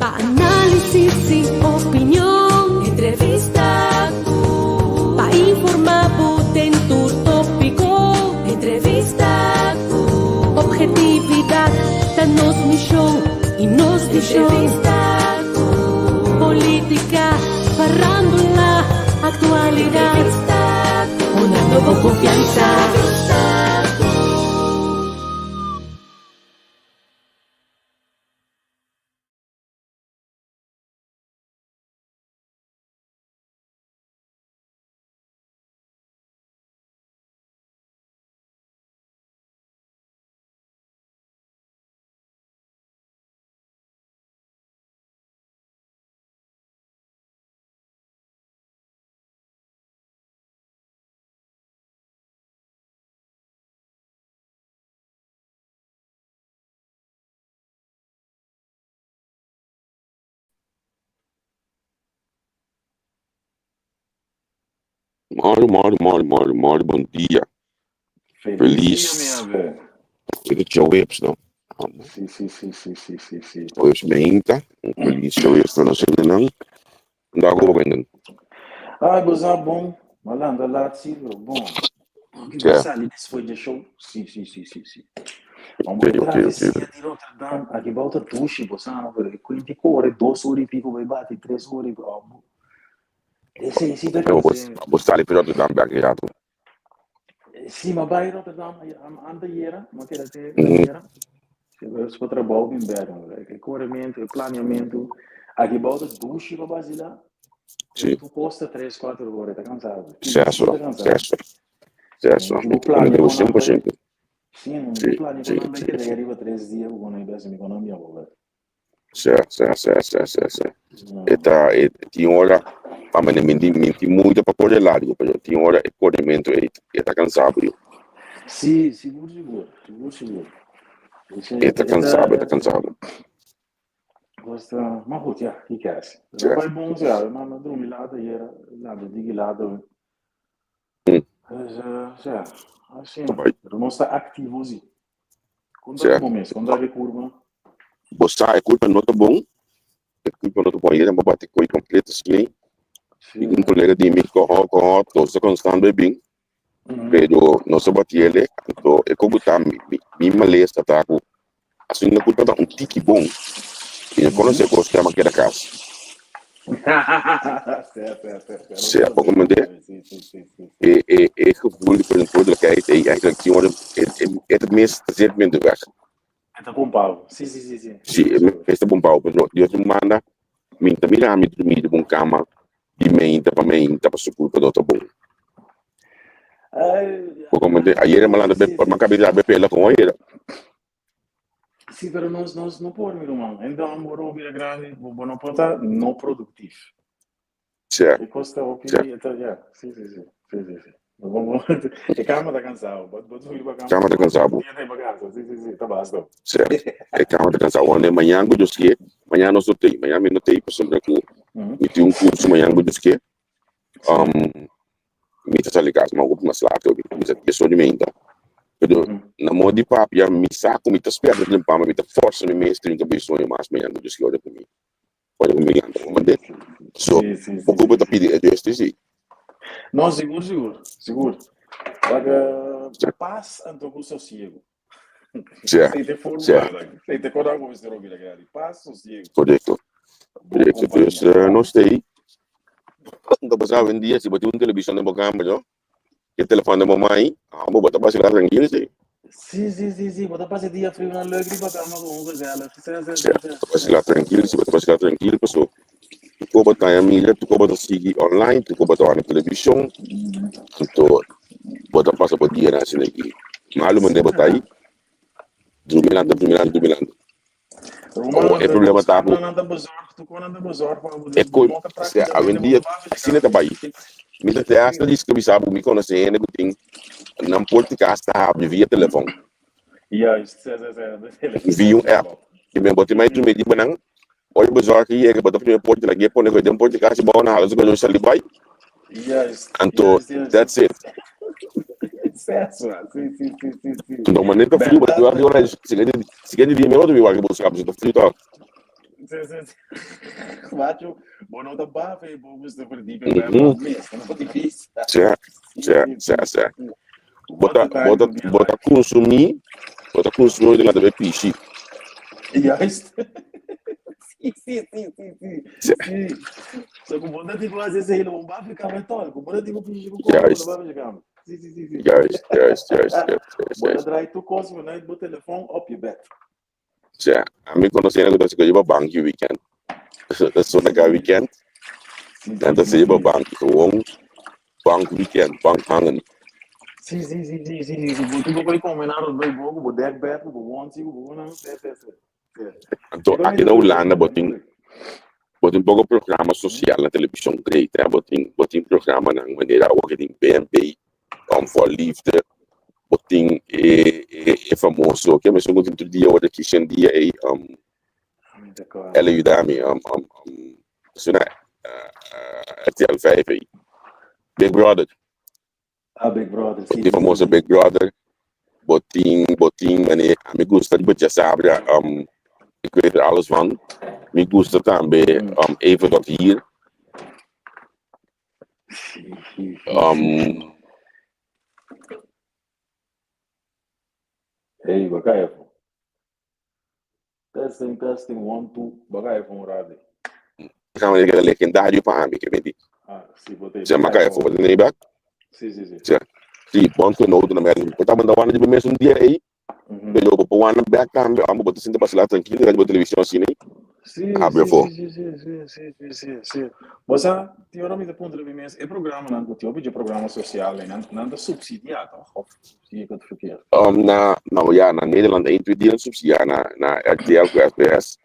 Pa análisis i opinion. Entrevista ku. Pa informá bo den tur tópiko. Entrevista ku. Obhetividat ta nos mishon i nos vishon. Entrevista ku. Polítika, farándula, aktualidat. Entrevista ku. Hunando bo konfiansa. Entrevista ku. Mòru, mòru, mòru, mòru, mòru, bon dia. Feliz Feliz. dia, mi ave. Dit djaweps, no? Sí, sí, sí, sí, sí, sí, sí. Djaweps meinta. Un feliz djaweps na nos hendenan. Unda ku bo benden? Ai, bo sa bon. Ma lanta laat, sí, pero bon. Ki Ja. bo sali despues de show? Sí, sí, sí, sí, sí. Maar Oké, e oké, oké. travesía di Rotterdam, aki bou ta dushi, bo sa, no? Pero e kuenti kore dos ora i piko bai bati tres ora i piko. Esei sí ta Pero bo, kanse. bo sali fi Rotterdam bek e rato. Sí, ma bai Rotterdam anteayera, ma keda te ayera. Sí, pero es pa trabou bin bek, man. E korementu, e planeamentu. Aki bou ta dushi pa basilá. Pero Sí. tu kosta tres, kuater ora, ta kansado. Zes Sí, ta ora, kansado. zes ora, zes ora. Mi Mi bo plania ta kon nan bai. 100%. Sí, mi bo Sí, plania sí, kon nan bai sí, keda sí. ariba tres dia ku kon nan bes mi kon nan bia bo. Sí, sí, sí, sí, sí, sí. No. E ta, e tin ora, pa mi mi tin mi tin moeite pa kore largo, pero tin ora e korementu ei e ta kansabo yo. Sí, sigur, sigur, sigur, sigur. Esei E ta e ta kansabo, e ta kansabo. Gosta, maar goed, ja, ki kers. Sí. Bai bon, ja, maar ma drumi laat ayera, laat digi laat. Dus, ja, asina. Bai. Pero nos ta activo, sí. Kon ta Sí. ku bo mes? Kon ta ku kurpa? Bo sa, e kurpa no ta bon. E kurpa no ta bon. Ayera mi a bati koi kompleto asina. Sí. I un kolega di mi koho, koho, nos ta konstant bai bin. Pero nos a bati ele, anto e koku ta mi, mi, mi malesa ta ku asina kurpa ta un tiki bon. I no konosé kos ku yama keda kas. Sí, Sí, poko mende e, e, e gevoel di verantwoordelijkheid ei eigenlijk tin ora e, e, e ta mes ta zit minder weg. E ta bombao. Sí, sí, sí, sí. Sí, e mes ta bombao, pero Dios no manda mi ta mira mi drumi riba un kama di meinta pa meinta pasobra su kurpa no ta bon. Poko mende ayera mi a lanta be, mi a kabi rabia pela kon ayera. Sí, pero nos, nos no por, mi ruman. Enton, bo ro bira grandi, bo, bo no por ta no productief. Sí, E kosta hopi, sí. e ta, ja, sí, sí, sí, sí, sí, sí. Bo, bo, bo, e kama ta kansado. Bo, bo subir pa kama. Kama ta kansado. Dia ta pa kasa. Sí, sí, sí, ta basta. Sí, e kama ta kansado. Wande mañan ku Dios ke, mañan nos no tei, mañan mi no tei pasobra ku mi tin un kurso mañan ku Dios ke. Mi ta sali kas, ma hopi mas laat hopi, mi sa dies ora di meinta. Pero na modo di papia, mi sa ku mi ta spera di limpa, ma mi ta forsa mi mes trinta bai soño mas mañan ku Dios ke ora ku mi, ora ku mi lanta. Bo mande? So, bo ku bo ta pidi e Dios ti si? No, sigur, sigur, sigur. Paga pas anto ku sosiego. Sea, Sei te forma, sea. sei te kora ku mester obi la grandi. Pas, sosiego. Korekto. Bon Korekto. Dus kompania. nos ta ei. Ta pasá awendia si bo tin un televishon den bo kamber no, e telefòn den bo man, ah bo ta basilar trankil si. Sí, sí, sí, sí. Bo ta pasa e dia friu nan leuk riba kama ku un gezellig. Sí, sí, Sea, sí, sí. bo ta basilar trankil si, bo ta basilar trankil paso tu ko bo ta haña mira, tu ko bo ta sigui online, tu ko bo ta wak na televishon, anto bo ta pasa bo dianan asina aki. Malu manera bo ta ai, drumi lanta, drumi lanta, drumi lanta. Ruman, E problema ta ku e koi, sea, awendia asina ta bai. Mi ta te hasta diska bisa bo mi konosé hende ku tin nan por di kas ta habri via telefòn. Via un app. I men bo tin mai drumi riba nan, ora bo zorg yega bo ta primi porta lag'é pone koe den porta di kas i bo na hala su koe sali bai. Anto that's it. Anto manera ta frio bo ta wak di ora siguiente siguiente dia mi no ta bin wak bo sa pasobra ta frio tok. Sí, sí, sí. Macho, bo no ta bafe e bo gusta verdiep en mm mes, no difícil. Sí, sí, sí, sí. Bo ta, bo ta, bo ta consumí, bo ta consumí de la de pishi. Juist. Sí, sí, sí, sí, sí. Sí. Sí. So, ku bo ta tipo hace ese hilo, bo bafe kame tol, ku bo ta tipo pishi ku kome, bo ta bafe kame. Sí, sí, sí, sí. Juist, juist, juist, juist, juist. Bo ta draai tu kos vanuit bo telefon op je bed. Sea, ami konosé hende ku ta hasi ku pa banki weekend. Ta sona ka weekend, nan ta hasi pa banki. Gewoon bank weekend, bank hangen. Sí, sí, sí, sí, sí, sí. Bo tin ku kome na rond bo ku bo dekbed, ku bo wonsi, ku bo nan. Sí, sí, sí. Anto aki na Hulanda bo tin bo tin poko programa sosial na televishon great, eh. Bo tin bo tin programanan manera awor ke tin BNB, Om voor Liefde, bo tin e e e famoso ke mesun ku tin tur dia awor de Kishen dia ei um el a yuda mi um um um asina RTL 5 ei Big Brother. Ah, Big Brother, sí. Bo tin famoso Big Brother, bo tin bo tin mane mi gusta di bo sabra um ik weet er alles van. Mi gusta tambe um Even tot hier. Um, Hey, baka afo. Testing, testing, one, two. Baka afo un rato. Gaan we een legendario pa mi, ke medi. Ah, si, bote. Zeg, maar afo, wat nee back? Si, si, si. Zeg, si, bondgenoten na mij. Porta manda wana di mes un dia ei. Pero bo por wak bek tambe, amo bo ta sinta basila trankilo riba televishon asina ei. Sí, Habla sí, afó. sí, sí, sí, sí, sí, sí, sí. Bo sa, tin ora mi ta puntra mi mes, e programanan ku tin hopi dje programa sosial ei, nan, nan ta supsidiá tòg? Òf zie ik het verkeerd? Um, na, nou ja, na Nederland 1, 2 dia subsidiá, na, na RTL ku SBS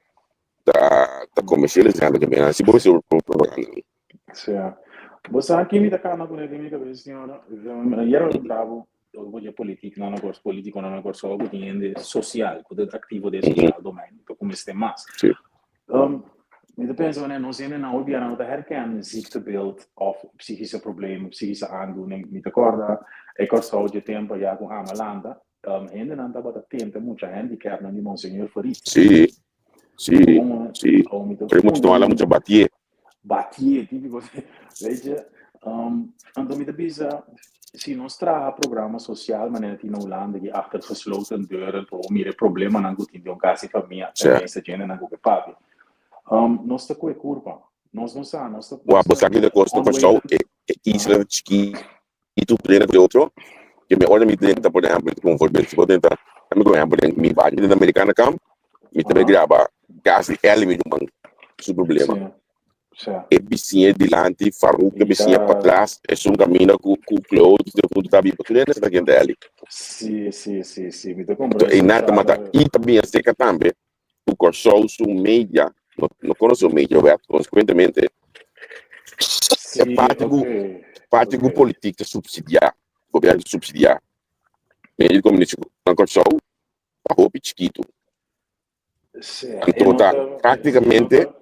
ta, ta komersiële zender tambe. Nan si bo mester propaganda. Sí. Bo sa ki mi ta kana kuné den mi kabes, tin ora, ayer mi puntra bo, Ora ku politiknan na Kòrsou, politikonan na Kòrsou ku tin hende sosial, ku ta aktivo den sosial domein, ta ku mester mas. Sí. Um, mi ta pensa wanneer nos hendenan hopi biaha no ta herken ziektebeeld of psychische problemen, psychische aandoening. Mi ta kòrda e Kòrsou dje tempu ya ku Ama lanta, um, hendenan tabata tenta mucha handicapnan di Monseñor Farid. Sí, sí, sí. Pero mucha toma la mucha batié. Batié, típico. Weet je, um, anto mi ta bisa, si nos traha programa social manera tin na Hulanda di achter gesloten deuren pa bo mira e problemanan ku tin den un kas di famia, tenminste djendenan ku ke papia. Um, nos ta kue kurpa. Nos no sa, nos ta, Wak, nos bo ta sa ki ta kosta Kòrsou, onwetend. e isla ta chikitu plena ku e otro, ke mi ora mi drenta por ehèmpel, un voorbeeld, si bo drenta, mi por ehèmpel den mi bario den Americana Kamp, mi ta bai graba kas di Ellie mi ruman su problema. E bisiña dilanti, Farouk e bisiña patras, esun kaminda ku ku Cleotis den huntu ta biba, tur hende sa ta kende Ellie. Sí, sí, sí, sí, mi ta Anto comprende einan ta mata sociale. i ta bin aserka tambe ku Kòrsou su media no no konosé un media wet, konsekuentemente e Sí, parti ku ok, parti ku ok. politik ta supsidiá, gobièrnu ta supsidiá medio di komunikashon na Kòrsou ta hopi chikitu. Sí, e Anto no ta ta, si e no práktikamente ta,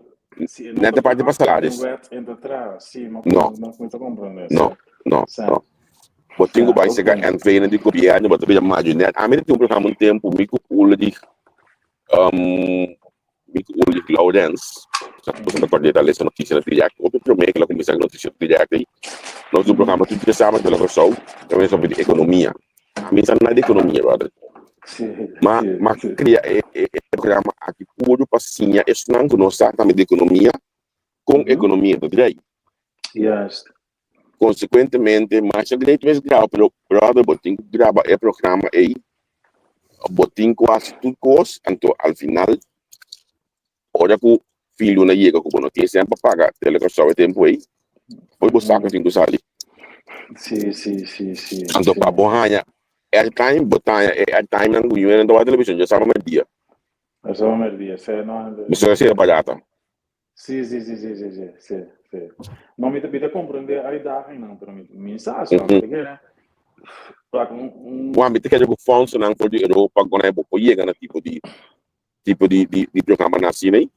si e no net ta e parti pa verantwoord den salaris. wet en ta traha, sí, ma No, mi ta comprende, no, sí, no, sí, no. Bo tin sí, ku bai seka ok. NV-nan di gobièrnu, bo ta bira marionet. Ami ta tin un programa un tempu, mi ku Ulrich, um, mi ku Ulrich Laurens, sa ku boso ta kòrda ta lesa notisianan dirèkt. Hopi promé ku el a kuminsá ku notisia dirèkt ei, nos tin un programa tur dia sabat na Kòrsou, ta sobre di ekonomia. Ami sa nada di ekonomia, brother. Sí, Ma, sí, ma sí. kria e, e, e programa aki puru pa siña esnan ku no sa tambe di ekonomia, kon ekonomia ta drei. Juist. Konsekuentemente, masha great mes graba, pero brother, bo tin ku graba e programa ei, bo tin ku hasi tur kos, anto al final, ora ku fin luna yega ku bo no tin sèn pa paga Tele Kòrsou e tempu ei, for bo saka tin ku sali. Sí, sí, sí, sí, Anto sí. pa bo haña airtime, bo ta haña e airtime nan ku yunan ta wak televishon djasabra mèrdia. Djasabra mèrdia, sí, no. Mester a sea barata. Sí, sí, sí, sí, sí, sí, sí, sí. No, mi ta, mi ta comprende uitdagingnan, pero mi, mi sa so, mi ta kere, wak, un, un. Wak, mi ta kere ku fondsonan for di Europa ku nan bo por yega na tipo di, tipo di, di, di programanan asina ei.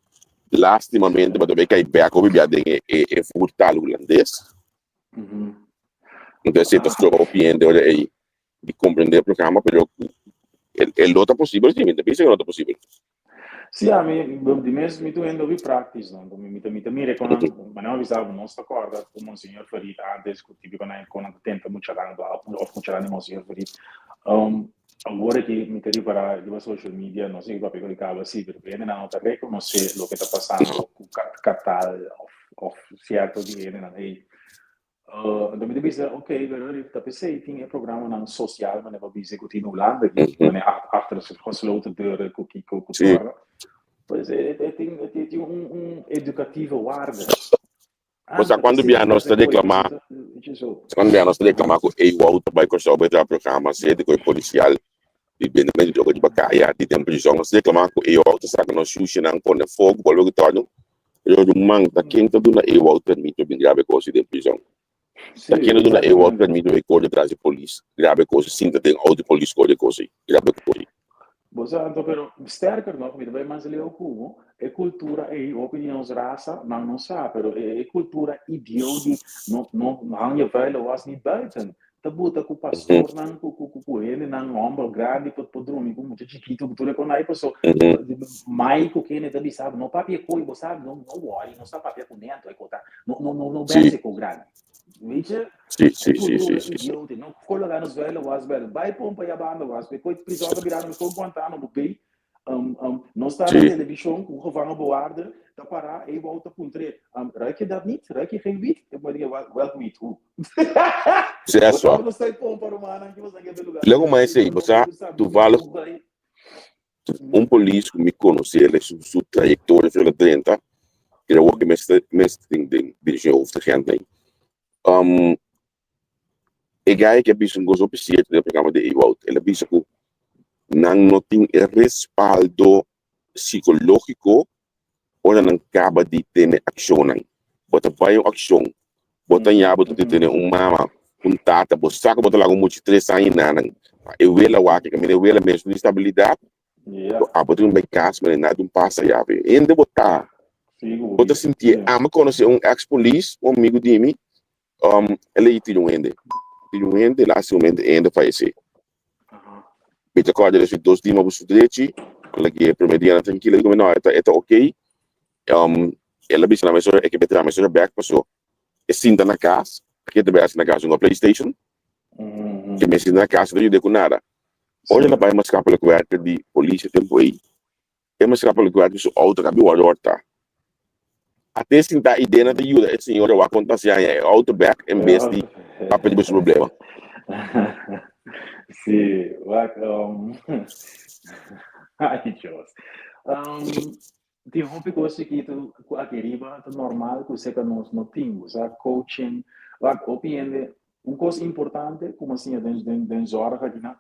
Lastimamente bo ta bay kai bek hopi bia den e, e, e voertaal hulandes. Entonces esei ta stroba hopi hende ora ei di comprende e programa, pero e, e lo ta posibel, si, mi ta bisa ku lo ta posibel. Sí, ami, di mes mi tu hende hopi praktisch, no? Mi ta mi ta mira kon nan, manera mi bisa bo, nos ta kòrda ku Monseñor Farid antes ku típiko nan kon nan ta tenta muchanan òf muchanan di Monseñor Farid. Awor aki mi ta ripará riba social media, no sé papia ku e kaba así, pero hendenan no ta rekonosé loke ta pasando ku katal òf òf sierto di hendenan ei. Anto mi ta bisa, ok, pero ta p'esei tin e programanan sosial manera bo bisa ku tin Hulanda aki, manera achter gesloten deuren ku kiko ku torna. Pues e tin e tin un un educatieve waarde. Bo sa kuantu bia nos ta reklamá, kuantu bia nos ta reklamá ku Ewout ta bai Kòrsou bai traha programa sede ku e polisial di bende medio droga riba kaya di den prizòn. Nos ta reklamá ku Ewout ta saka nos shushinan pone fogo bolbe ku tòrnu. Pero ruman, ta ken ta duna Ewout permit pa bin graba e kos den prizòn? Ta ken ta duna Ewout permit pa e kore tras di polis graba e kos sinta den outo di polis kore e kos ei graba e kos ei? Bo sa anto, pero sterker nog, mi ta bai mas leu ku bo, e kultura ei hopi di nos rasa nan no sa, pero e kultura idió di no no hang je vuile was niet buiten, ta buta ku pastornan ku ku ku hendenan hòmber grandi por por drumi ku mucha chikitu ku tur e kon ai paso mai ku kende ta bisa bo no papia koe bo sa no no wòri nos ta papia kuné anto e kota no no no no bèse ko grandi weet je e kultura idiote no kologa nos vuile was buiten bai pompa ya banda was pe koe prizòn ta birando meskos Guantanamo bay Nos ta na televishon ku un gevangenbewaarder ta pará, e wou ta puntr'é, Ruik je dat niet? Ruik je geen wiet? E moe di welk wiet? Hoe? Sí, eso. Nos ta pompa rumannan ki boso ke lugar. Luego ma esei, bo sa, toevallig un polis ku mi konosé, su, su trayektoria for la drenta, i awor ke mester, mester den, den directie hoofdagent ei. E guy ke a bisa un kos hopi sierto den e programa di Ewout. El a bisa ku nan no tin e respaldo psikológiko ora nan kaba di tene akshonnan. Bo ta bai un akshon, bo ta ña bo ta tene un mama, un tata, bo sa ku bo ta laga un mucha tres aña i nanan. Ma e wela wak, e kaminda e wela mes no tin stabilidat, abo tin bai kas manera nada un pasa yabi. Hende bo ta, bo ta sintié. Ami konosé un eks polis, un amigu di mi, El a tira un hende. Tira un hende, lastimamente e hende fayesé. Mi ta kòrda despues dos dia mi a buska su drechi, mi lag'é e promé dianan trankilo, mi di no, e ta e ta okey. El a bisa na mesora e ke traha mesora bèk paso e sinta na kas, a keda bai hasi na kas hunga playstation, ke mi a sinta na kas no yud'é ku nada. Ora el a bai maatschappelijk werker di polis e tempu ei, E mester a pelikulá ku su outo ka bin wòrdu hòrtá. Ate sintá i dena ta yuda e señora wak kon ta hasi haña e outo bèk en bes di papia riba su problema. Sí, wak, ay Dios. Tin hopi kos chikitu ku aki riba ta normal ku seka nos no tin. Bo sa coaching, wak, hopi hende, un kos importante ku mi a siña den den zòrg akinan,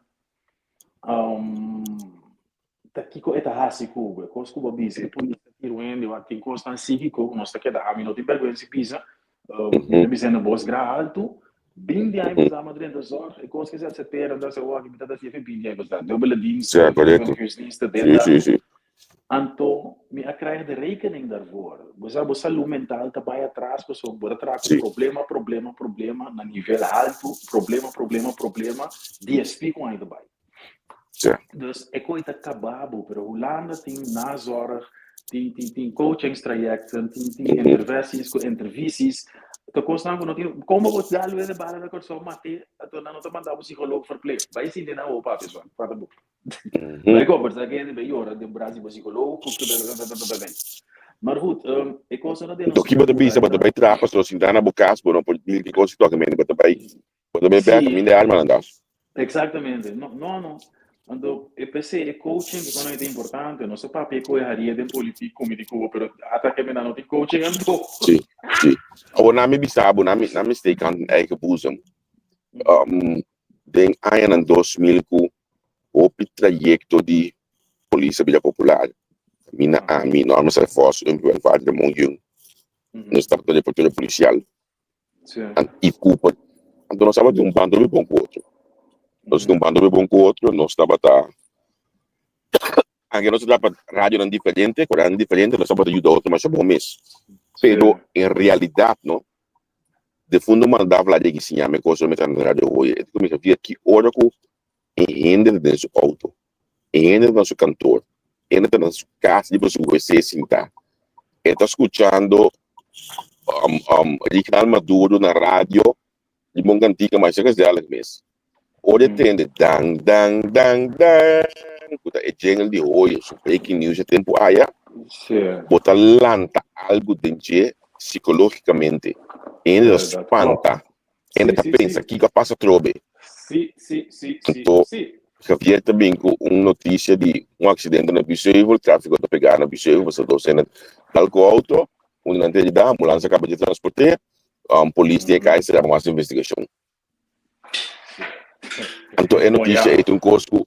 Ta kiko e ta hasi ku bo? E kos ku bo bisa, e polis ta tira un hende, wak tin kosnan síkiko ku nos ta keda ami no tin bèrgwensa di bisa. Mi ta bisa na bos gra altu, binti aña pasá mi a drenta zòrg, e kos ke ZZP'er a ta wak, mi ta hasi efe binti aña pasá, dubbele dienst, Ja, korekto. vierentwintig uur Sí, dit, sí, sí. Anto mi a krijg de rekening daarvoor. Bo sa bo salú mental ta bai atras pasobra bo ta traha ku problema, problema, problema na nivel haltu, problema, problema, problema, dies pico aña ta bai. Dus e koe ta kaba bo, pero Hulanda tin nazorg, tin tin tin coachingstrajecten, tin tin interventies ku intervisies, ta kosnan ku no tin, komo bo dal wende bala na Kòrsou mate, anto nan no ta manda bo psikoloog verpleeg, bai sinti nan ho papia so, fata bo. Bai kombersa ku hende, bai yora den bras di bo psikoloog, Maar goed, e kosnan ta den nos Anto ki bo ta bisa, bo ta bai traha pasobra sinta na bo kas bo no por mira ki kos toka mende, bo ta bai Bo ta bay bek, mi de alma nan das. Exactamente. No, no, no. Anto, e p'esei e coaching ku kono ta importante. No sa papia ku e haria den politiek ku mi di Cuba, pero ata ke mi nan no tin coaching anto. Sí, sí. Awor nan mi bisa bo, nan mi, nan mi steek hand in eigen boezem. Den añanan 2000 ku hopi trayekto di polis a bira popular. Mi na ami, Norman Serphos, Umpi Welvaart, Ramon Jung. Nos tabata reportero polisial. I Cooper. Anto nos tabata un bando bon ku otro. Nos un bando bon ku otro, nos tabata aunke nos tabata radionan diferente, korannan diferente, nos tabata yuda otro masha bon mes. Pero en realidat no, defunto manda Vlad yega siña mi kos mi ta na radio hoy. E ta kuminsá via ki ora ku e hende ta den su outo, e hende ta na su kantor. Ene ta na su kas riba su wc sintá. E ta skuchando Rignald Maduro na radio di Bon Kantika masha gezellig mes. Ora e tende dan dan dan dan ku ta e jingle di Hoyo su breaking news e tempu aya, bo ta lanta algu den dje psikologikamente. Hende ta spanta, hende ta pensa kiko a pasa atrobe. Anto Javier ta bin ku un notisia di un aksidente na Biesheuvel, trafiko ta pegá na Biesheuvel pasobra dos hende dal ku outo, un di nan ta heridá, ambulansa kaba di transport'é, polis tin e kai sera pa mas investigashon. Anto e notisia ei ta un kos ku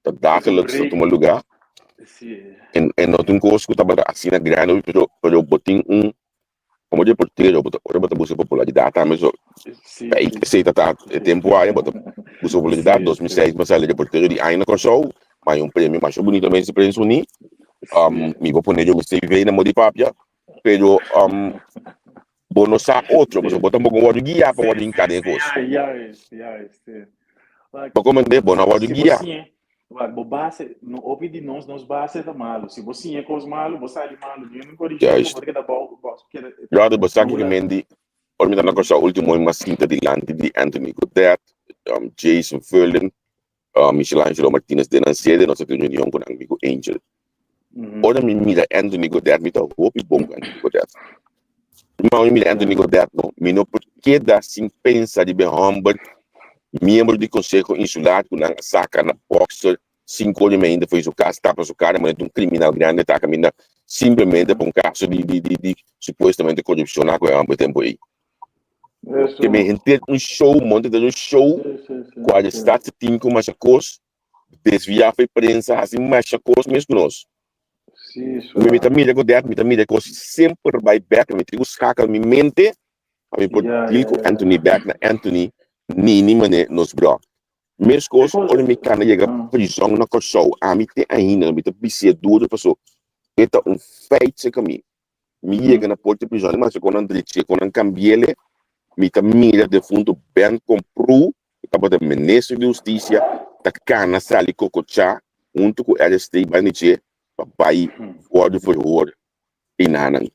ta dagelijks ta tuma lugá en no ta un kos ku tabata asina grandi pero pero bo tin un komo reportero bo ta ora bo ta buska popularidat tambe so esei ta ta e tempu aña bo ta buska popularidat 2006 mi a sali reportero di aña na Kòrsou mi a haña un premio masha bunito mes di Prensa Uní mi por pone yo mi CV na modo di papia pero bo no sa otro, pasobra bo tampoco wòrdu guiá pa wòrdu hinká den e kos. Juist, juist, sí. Bo komprendé? Bo no wòrdu Si bo guiá. siña, wak, bo base, no hopi di nos, nos base ta malu. Si bo siña kos malu, bo sali malu. Niun no korigí bo, Juist. bo ta keda bou, bo keda Brother, bo sa kiko rula. men di, ora mi ta na Kòrsou último mi a sinta dilanti di Anthony Godett, Jason Furling, Michelangelo Martinez den nan sede, nos a tin un reunion ku nan amigu Angel. Ora mi mira Anthony Godett, mi ta hopi bon ku Anthony Godett. Ma ora mi mira Anthony Godett no, mi no por keda sin pensa riba e hòmber miembro di Konseho Insular ku nan a saka na boxer sinku ora i mei ainda for di su kas, tapa su kara manera un kriminal grandi ta kaminda simplemente pa un kaso di di di di supuestamente korupshon ku e hòmber tempu ei. Ke men henter un show, monta henter un show ku arestá si tin ku masha kos, desviá for e prensa, hasi masha kos mes ku nos. Mi mi ta mira ku det, mi ta mira e kos semper bai bek, mi tin ku skakel mi mente pa mi por deal ku Anthony bek na Anthony nini mane nos bro. Meskos ora mi kana yega prizòn na Kòrsou, ami te ainda mi ta bis'é duru paso e ta un feit serka mi. Mi yega na porta di prizòn, mi hasi kon nan drechi, kon nan kambi'ele, mi ta mira defunto Ben Komproe, ku tabata minister di hustisia, ta kana sali kokochá huntu ku RST bai na dje pa bai wòrdu verhoor einanan.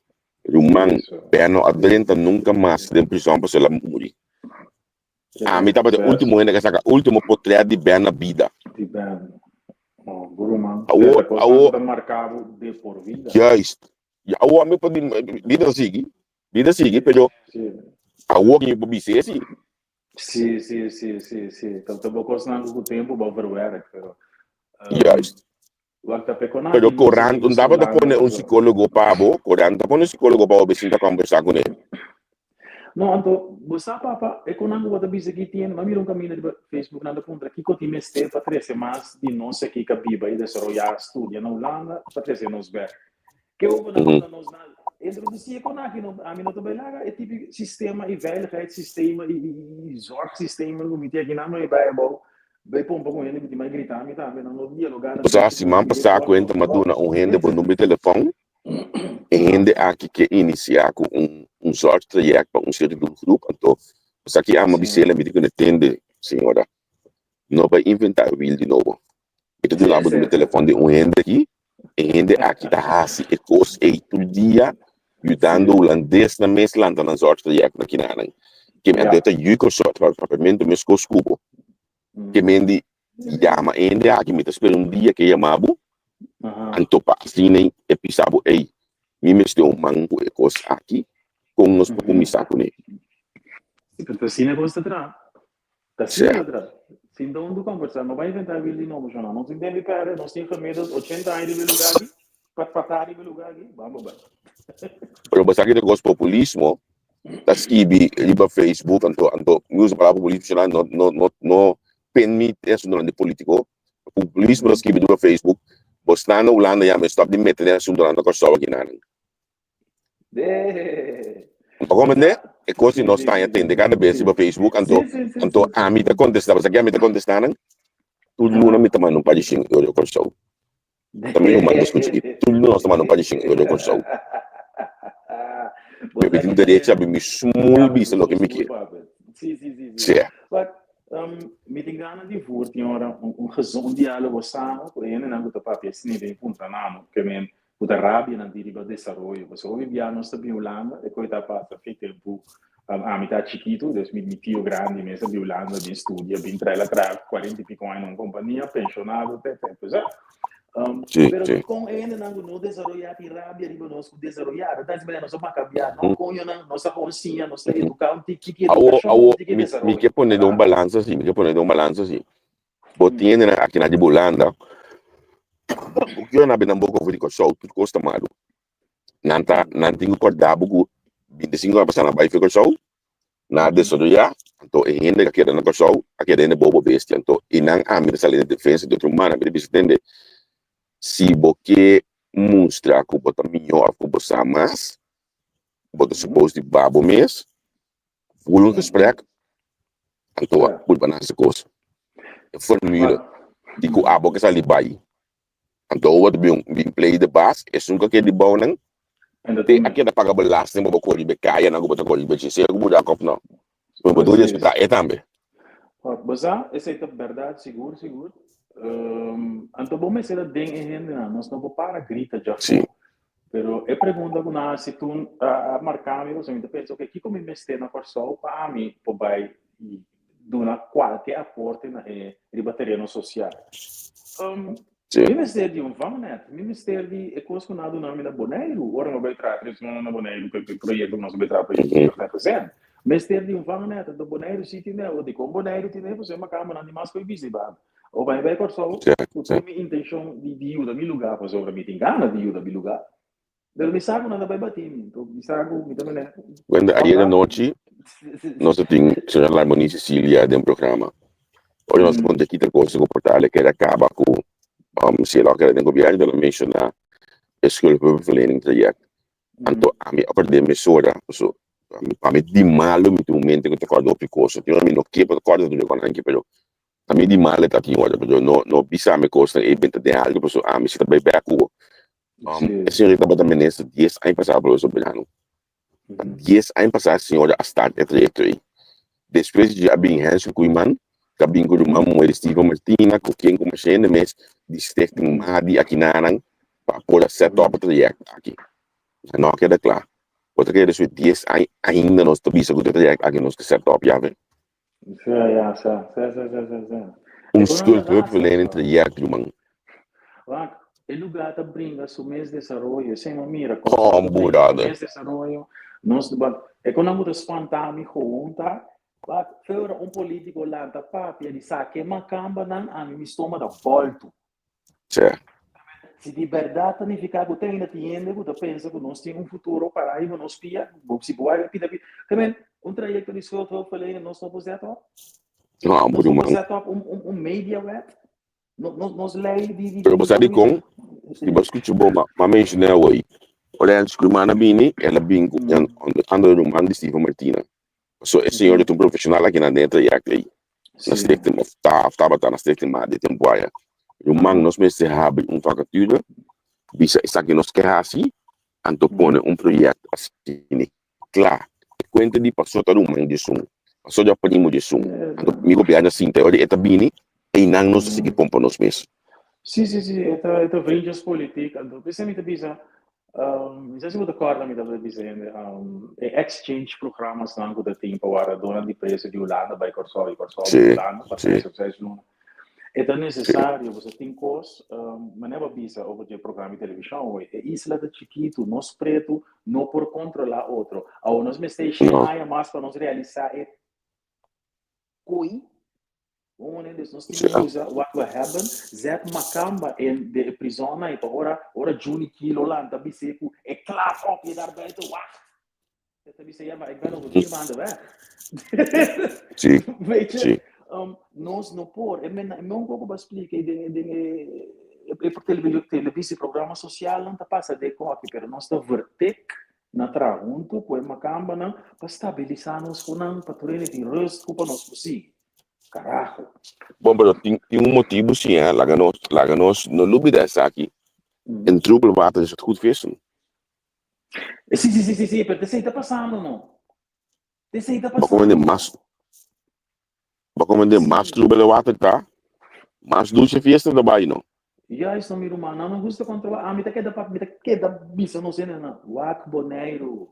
Ruman, Ben no a drenta nunka mas den prizòn pasobra el a muri. Ami tabata e último hende ku a saka último potrèt di Ben na bida. Di Ben. Oh, bo ruman. Awor, Esta kosnan awor. ku ta marká bo de por vida. Juist. Ya awor mi por di, bida ta sigui, bida sigui, pero Sí. awor mi por bisa esi. Sí, sí, sí, sí, sí. Ta ta bo kosnan ku ku tempu bo verwerk, pero um, Juist. wak ta pekona Pero di nos korant, aki un tabata Hulanda, pone un so. psicólogo pa bo, korant ta pone un psicólogo pa bo be sinta conversa kuné. No, anto, bo sa papa, e konan ku bo ta bisa ki tin, m'a mira un kaminda riba Facebook nan ta puntra kiko tin mester pa trese mas di nos aki ka biba i desaroyá, studia na Hulanda pa trese nos bèk. Ke bo na duna nos na introdusí e konan aki no, ami no ta bai laga e tipo sistema i veiligheidssystemen i i zorgsystemen ku mi tin aki nan no e bai abou bai pompa ku hende ku tin bai grita mi tambe nan no dialogá nan Bo sa siman pasá kuenta m'a duna un hende bo number di telefòn. E hende aki ke inisiá ku un un zorgtraject pa un sierto doelgroep, anto esaki ama bis'el, mi di ku ne tende, señora, no bai inventá e wiel di nobo. Mi ta duna bo number telefòn di un hende aki, e hende aki ta hasi e kos ei tur dia, yudando hulandesnan mes lanta nan zorgtraject na kinanan. Ke mi anto e ta yu Kòrsou, ta papia papiamentu meskos ku bo. Ke men di yama hende aki, mi ta spera un dia ke yama bo, anto pa asina e bisa bo, ey, mi mester un man ku e kos aki, kon nos por kuminsá kuné? Si, pero ta asina kos ta traha. Ta asina ta traha. Sinta huntu kombersá, no bai inventá wiel di nobo, shona. Nos tin tempu di pèrdè, nos tin gemiddeld ochenta aña riba e lugá aki, pat patá riba e lugá aki, bamba bai. Pero bo sa ki ta kos populismo, ta skibi riba Facebook anto anto mi usa palabra populismo shona no no no no pen mi e asuntonan di politico populismo ta skibi riba Facebook bo sta na Hulanda ya mi stop di mete den asuntonan na Kòrsou aki nan. Bo comprende? E kos di nos taña tende kada bes riba Facebook anto anto ami ta kontesta bo sa ke ami ta kontesta nan? Tur luna mi ta manda un par di shin euro Kòrsou. Ta mi ruman ta skucha aki. Tur luna nos ta manda un par di shin euro Kòrsou. Mi tin derecho abi mi smul bisa loke mi ke. Sea. Mi. tin gana di voer tin ora un un gezond un dialogo sano ku e hendenan ku ta papia asina i bin puntra nan ke men ku ta rabia nan tin riba desaroyo. Pasobra hopi bia nos ta bin Hulanda e koe ta pasa fe tempu ami ta chikitu dus mi mi tio grandi mes a bin Hulanda bin studia bin traha el a traha kuarenta i piko aña na un kompania penshonado te te pues Sí, pero sí. dikon e hendenan ku no desaroyá tin rabia riba nos ku desaroyá? Ta ta manera nos a makambiá, no koñonan, nos a kon siña, nos ta eduká un tiki tiki Awo, edukashon, awo, un tiki mi, mi desaroyo. ke pone den un Carajo. balansa así, mi ke pone den un balansa así. Bo Mm. tin hendenan aki na di Hulanda, ku kio nan bini nan boka over di Kòrsou, tur kos ta malu. Nan ta, nan tin ku kòrda bo ku 25 aña pasá nan bai for Kòrsou, Nan a desaroyá, anto e hende ku a keda na Kòrsou a keda hende bobo bestia. Anto i nan ami ta sali na defensa di otro humano. Mi ta bisa tende, si bo ke mustra ku bo ta mihó òf ku bo sa mas, bo ta supos di ba bo mes, voer un gesprek, anto a purba nan hasi kos. E formule di ku abo ke sali bai. Anto bo ta bin bin play de bas, esun ku a keda di bou nan te a keda paga belasting pa bo kore riba e kaya nan ku bo ta kore riba dje, sea ku bo dak òf no. Pero bo debe respetá e tambe. Bo sa, esei ta bèrdat sigur sigur. Anto bo mester a den e hendenan, nos no por para grita djafó. Pero e pregunta ku nan a hasi tun a marka mi, pasobra mi ta pensa, oke, kiko mi mester na Kòrsou pa ami por bai duna kualke aporte na e riba tereno sosial? Mi mester di un vangnet, mi mester di e kos ku nan a duna mi na Boneiru ora mi a bai traha tres luna na Boneiru ku e proyekto ku nos a bai traha pa Jeugdhulpverpleggezind. Mester di un vangnet, anto Boneiru si tin e, dikon Boneiru tin e? Pasobra e makambanan di mas ku e bisti banda. O bai bai Kòrsou ku tur mi intenshon di di yuda mi lugá pasobra mi tin gana di yuda mi lugá. Pero mi sa ku nan ta bai bati mi, anto mi sa ku mi ta mene. Wende ayer anochi nos a tin señor Larmonie Cecilia den programa. Ora nos a puntra kita cosa ku por tal e kere kaba ku si el a keda den gobièrnu el a menshoná e schuldhulpverlening traject. Anto ami a perde mesora paso pa mi di malu mi tin un mente ku ta kòrda hopi cosa. Tin ora mi no ke pa ta kòrda tur e kònan aki pero Ami di mal e ta tin ora, pero no no bisa mi cosnan ey benta den algo, pasobra ami si ta bay bek cu bo. E señora tabata minister dies aña pasa por Soberano. Dies aña pasa e señora a start e trayecto ey. Despues di dje a bin Hensel Koeiman, cu a bin cu ruman muher di Steven Martina, cu ken cu masha hende mes di Stichting Madi akinanan pa por a set up e trayecto aki. No a keda cla. Bo ta kere despues dies aña ainda nos ta bisa cu e trayecto aki nos ke set up ya ve. Ja, ja, sa, sa, sa, sa, sa, sa. Un E konan ta hasi, schuldhulpverlening traject, ruman. Wak, e lugá ta bringa su mes desaroyo. Esei mi a mira, Kòrsou Oh, ta bringa su brother. mes desaroyo. Nos, wak, e konan ku ta spanta mi gewoon ta, wak, fe ora un polítiko lanta papia di sa ke makambanan, ami mi stoma ta bòltu. Sè. Si di bèrdat ta nifiká ku te ainda tin hende ku ta pensa ku nos tin un futuro pará riba nos pia, bo si bo wak pida pida. Te men, un trayekto di schuldhulpverlening nos no por zet op? No, Nos no por ruman. zet op un, un, un mediawet? No, nos, nos lei di, di, Pero bo di sa komo dikon? Si bo skucha bo, ma, ma menshoná awor. Ora Ernst Koeiman a bini, el a bin ku un onder andere ruman di Steven Martina. Pasobra e señor ta un profesional akinan den e trayekto ei. Na stichting of ta of tabata na stichting mas di tempo aya. Ruman nos mester habri un vacature bisa esaki nos ke hasi anto pone un proyecto asina kla. E cuenta di paso ta ruman djesun, paso dja primo djesun. Anto mi gobierno a sinta e ora e ta bini einan nos ta sigui pompa nos mes. Si si si e ta e ta vriendjespolitiek anto p'esei mi ta bisa Mi sa si bo ta kòrda mi tabata bisa hende e exchange programasnan ku ta tin pa wardadónan di preso di Hulanda bai Kòrsou i Kòrsou bai Hulanda pa tres òf seis luna. E ta nesesario pasobra tin kos, manera bo a bisa over dje programa di televishon awe, e isla ta chikitu, nos pretu no por kontrolá otro. Awor nos mester e shen aña mas pa nos realisá e koi. Wonen, dus nos tin ku usa wat we hebben. Zet makamba in de prisonnan i pa ora ora Juni Kilo lanta bis'é ku e klaar op je daar buiten wacht. E ta bisa, ja, maar ik ben over vier maanden weg. Sí, Weet je, sí. nos no por. E men e men un poko ba splika i den den e e e televisieprogramma sosialnan ta pasa den koki, pero nos ta vertik na traha huntu ku e makambanan pa stabilisá nos ku nan, pa tur hende tin rust ku pa nos por sigui. Carajo. Bon, pero tin, tin un motibu sí, hè. Laga nos, laga nos no lubida esaki. In troebel water is het goed vissen. Sí, sí, sí, sí, sí, pero t'esei ta pasando no. T'esei ta Bo come pasando no. mas. Bo komende mas trubel e water ta, mas dushi e fiesta ta bai no. Juist no mi ruman, nan no gusta kontrolá. Ami ta keda papia, mi ta keda bisa nos hendenan, wak Boneiru.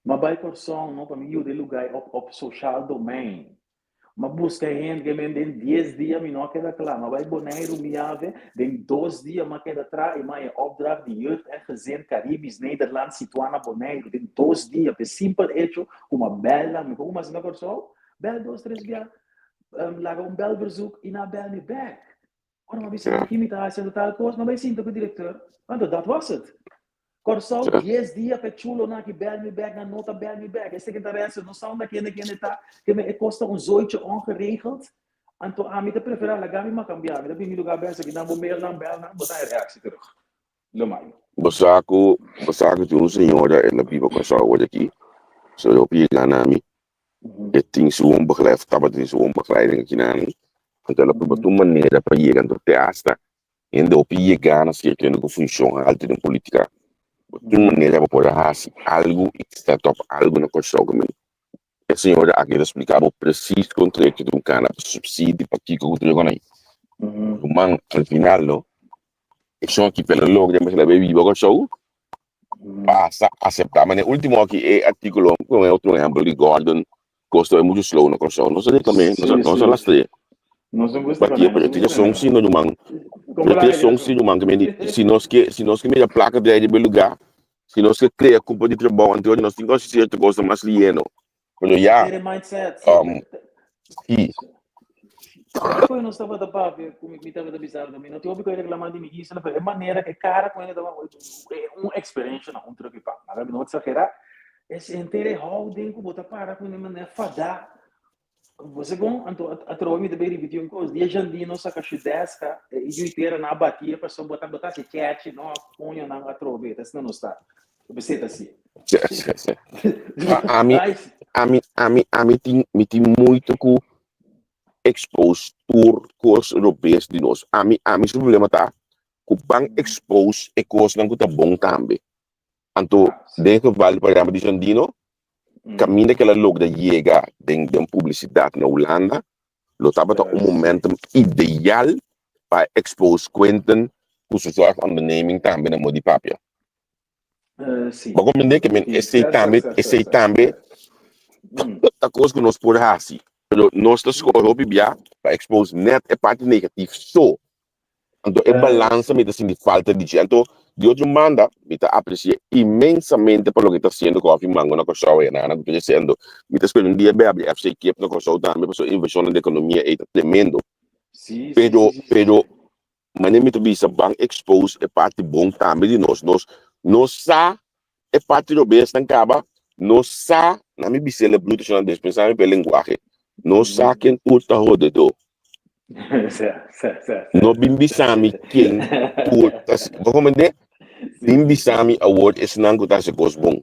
M'a bai Kòrsou no pa mi yuda e lugá ei op op sociaal domein. M'a buska e hende ke men den dies dia mi no a keda kla. M'a bai Boneiru mi yave, den dos dia m'a keda tra i m'a e opdracht di Jeugd en Gezin Caribisch Nederland situá na Boneiru den dos dia p'e simpel hecho ku m'a bèl nan. Mi por kuma hasi na Kòrsou? Bèl dos tres bia, laga un bèlverzoek i nan a bèl mi bèk. Ora m'a bisa ki mi ta hasiendo tal kos, m'a bai sinta ku direkteur. Anto dat was het. Kòrsou, dies dia p'e chulonan aki bèl mi bèk, nan no ta bèl mi bèk. E sekretaresse no sa unda kende kende ta, ke me e kos ta un zoichi ongeregeld. Anto ami ta preferá laga mi makambiá, mi ta bin mi lugá bèk, esaki nan bo mail nan, bèl nan, bo ta haña reaksi terug. Lo mai. Bo sa ku, bo sa ku tin un señora el a biba Kòrsou awor aki, so e hopi yega na mi, e tin su woonbegeleid, tabata tin su woonbegeleiding aki na mi, anto el a proba tur manera pa yega, anto te hasta hende hopi yega na sierto hende ku funshon haltu den politika, bo tur manera bo por a hasi algu i set up algu na Kòrsou ku mi. E señora aki ta splika bo presis kon trek di un kana pa subsidi pa kiko ku trek konai. Ruman, al final no, e shon aki pela logra mas el a bay biba Kòrsou, pasa aseptá. Mane último aki e artíkulo, pone otro ehèmpel di Gordon, kos ta bay muchu slow na Kòrsou. Nos a reklam'é, nos a nos a lastr'é. Pakie? Pasobra tin rason si no ruman. Pero tin rason si ruman, ke mende si nos ke si nos ke mira plaka drai riba e lugá, Si nos ke krea kupo di trabou anto nos tin ku hasi sierto kosnan mas lieno. Pero ya, um, si. Kiko nos tabata papia ku mi tabata bisa mi no tin hopi ku reclama di mi isla pero e manera e cara ku hende tabata un experiencia na un truki pa mara mi no exagera es henter e houding ku bo ta para ku e manera fada Bo segun, anto atrobe mi ta bay ripiti un cos, dia Jandino saca su deska, e juitera nan a bati e pasobra bo ta bo ta haci kechi, no, coño nan atrobe, ta asina nos ta. Bo ta si. Sí, sí, sí. Ami, ami, ami, ami tin, mi tin moeite cu expose tur cos robes di nos. Ami, ami su problema ta cu ban expose e cosnan cu ta bon tambe. Anto, den geval por ehempel di Jandino, kaminda ku el a logra yega den den publisidat na Hulanda, lo tabata un momentum ideal pa expose Quinten ku su zorgonderneming tambe na modo di papia. Bo comprende ke men esei tambe, esei tambe ta kos ku nos por hasi, pero nos ta skohe hopi bia pa expose net e parti negatif so. Anto e balansa mi ta sinti falta di dje. Anto di otro banda mi ta aprecia inmensamente pa loke ta haciendo Koffie Mango na Kòrsou e nana ku ta haciendo. Mi ta spera un dia bai abri FC Kip na Kòrsou tambe pasobra invershonnan di ekonomia ei ta tremendo. Pero pero manera mi ta bisa ban expose e parti bon tambe di nos. Nos nos sa e parti robesnan kaba, nos sa, na mi bis'el e bruto shonnan dispensá mi pa e lenguahe, nos sa ken tur ta hodedó. No bin bisa mi ken tur ta, bo comprende? Bin bisa mi awor esnan ku ta hasi kos bon.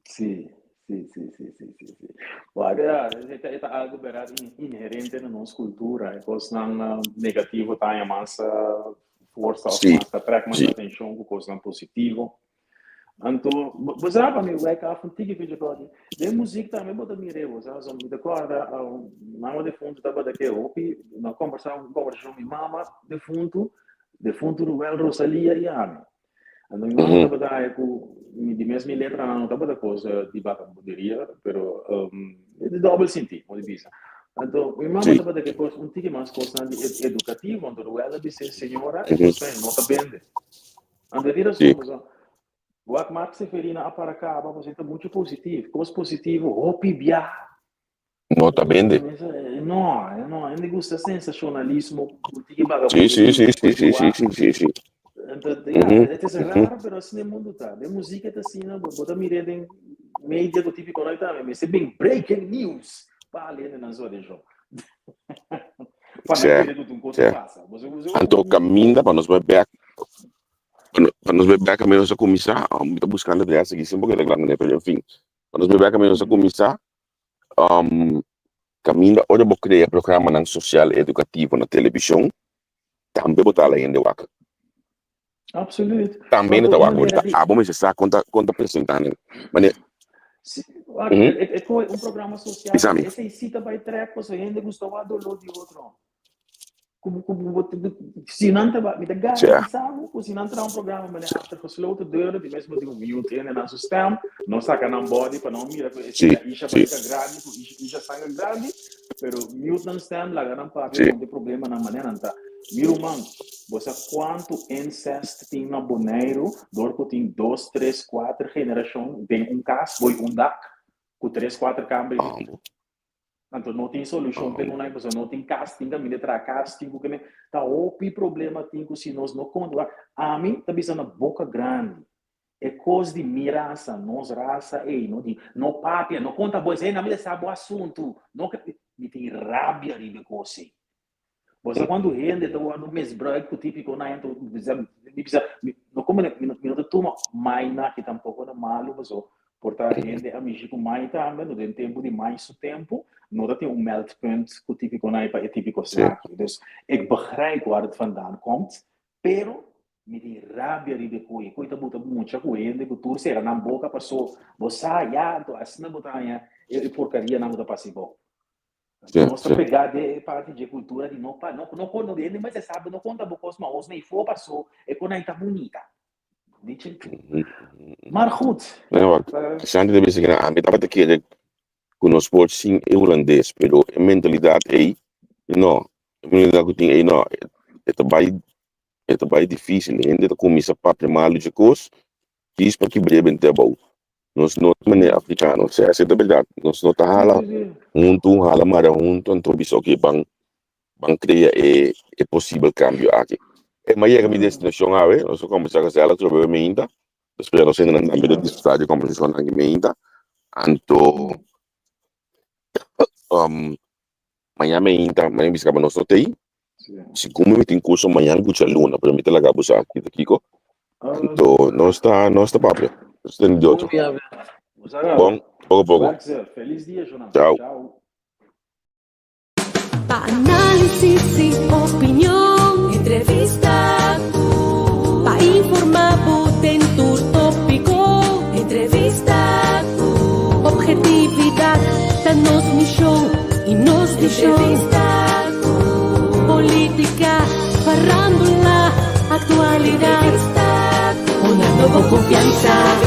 Sí, sí, sí, sí, sí, sí, sí. Wak, ja, e ta, e ta algo berdad inherente na nos cultura. E kosnan negativo ta haña mas forsa of mas ta trek mas atencion ku kosnan positivo. Anto, bo sa pa mi wek af un tiki fecha kòrda. Den muziek tambe bo ta mira bo sa. So mi ta kòrda mama defuntu tabata ke hopi, no a kombersá un kombersashon mi mama defuntu, defuntu Ruel Rosalia i ami. Anto mi mama tabata haña ku mi di mes mi letranan no tabata kos di bakabuderia, pero di dòbel sintí, mo di bisa. Anto mi mama tabata ke kos un tiki mas kosnan di edukativo, anto Ruel a bis'é, señora, e kosnan no ta bende. Anto e tira son, pasobra wak Mark Seferina a para kaba, pasobra e ta muchu positivo. Kos positivo hopi bia. No ta bende. No, no, hende gusta sensacionalismo, tiki Sí, sí, sí, sí, sí, sí, sí, sí, sí. Anto, ja, het is raro, pero asina e mundo ta. Den muziek ta asina, bo, bo ta mira den media ku típiko noi tambe, mester bin breaking news pa ale hende nan so den show. Pa nan kere ku un kos a pasa. Bo sa, bo sa, Anto kaminda pa nos bai bek, pa nos bai bek kaminda nos a kuminsá, mi ta buskando adres aki sin por regla manera, pero en fin, pa nos bai bek kaminda nos a kuminsá, kaminda ora bo krea programanan sosial edukativo na televishon, tambe bo ta hala hende wak. Absoluut. Tambe hende ta wak, bo ta abo mester sa kon ta kon ta presentá nan. Manera. Si, wak, e koe un programa sosial, Bisa mi. esei si ta bai trèk pasobra hende gusta wak doló di otro. Ku, ku, ku, si nan ta mi ta garantisá bo ku si nan traha un programa manera achter gesloten deuren, di mes motibu mute hende nan su stem, no saka nan body pa no mira ku esei ta Isha barika grandi, ku Isha sanger grandi, pero mute nan stem, laga nan papia konta e problemanan manera nan ta. Mi ruman, bo sa kuantu incest tin na Boneiru dor ku tin dos, tres, kuater generashon den un kas, bo i un dak, ku tres, kuater kamber i Anto no tin solushon p'e nunai pasobra no tin kas, tin kaminda traha kas, tin ku kende. Ta hopi problema tin ku si nos no konta. Ami ta bisa na boka grandi, e kos di mi rasa, nos rasa ei, no di no papia, no konta bo esei, nan mi ta sa bo asuntu, no ke, mi tin rabia riba e kos ei. Bo sa kuantu hende ta wòrdu misbruik ku típiko nan anto bisa mi bisa mi no komo mi no mi no ta tuma mai na aki tampoko na malu paso por ta hende a mishi ku mai tambe no den tempu di mai su tempu no ta tin un meldpunt ku típiko nan pa e típiko saki dus ik begrijp waar het vandaan komt pero mi tin rabia riba e koe koe ta buta mucha ku hende ku tur sera nan boka paso bo sa ya anto asina bo ta haña e porkarianan ku ta pasa bo. Nos ta pegá den e parti dje kultura di no pa no no no hende mester sabi no konta bo kos mahos na ifo paso e kon ai ta bunita. Dichi. Maar goed. Nee, wak. Santi ta bisa kina ami tabata kere ku nos por sin e hulandes, pero e mentalidat ei no. E mentalidat ku tin ei no. E ta bai e ta bai difícil. Hende ta kuminsá papia malu dje kos, djis pa kibr'é bent'é abou. Nos no ta manera africano, sea esei ta berdad. Nos no ta hala huntu, hala mara huntu, anto bisa ok, ban ban crea e e posibel cambio aki. E m'a yega mi destinacion awe, nos a combersa cu Zella atrobe awe meinta, spera nos hendenan tambe ta disfruta di e combersacionnan aki meinta. Anto mañana meinta, mañana bisa caba nos no ta ei, Segun mi tin curso mañan cu djaluna, pero mi ta laga bo sa kita kiko. Anto nos ta nos ta papia. Nos ta di otro. Bon, poco poco. Feliz dia, Jonan. Ciao. Ciao. Pa análisis y opinion, entrevista cu. Pa informa bo den tur tópico, entrevista cu. Objetividad ta nos mision y nos vision. Entrevista cu. Politica, farándula, actualidad. Entrevista cu. Una nobo confianza.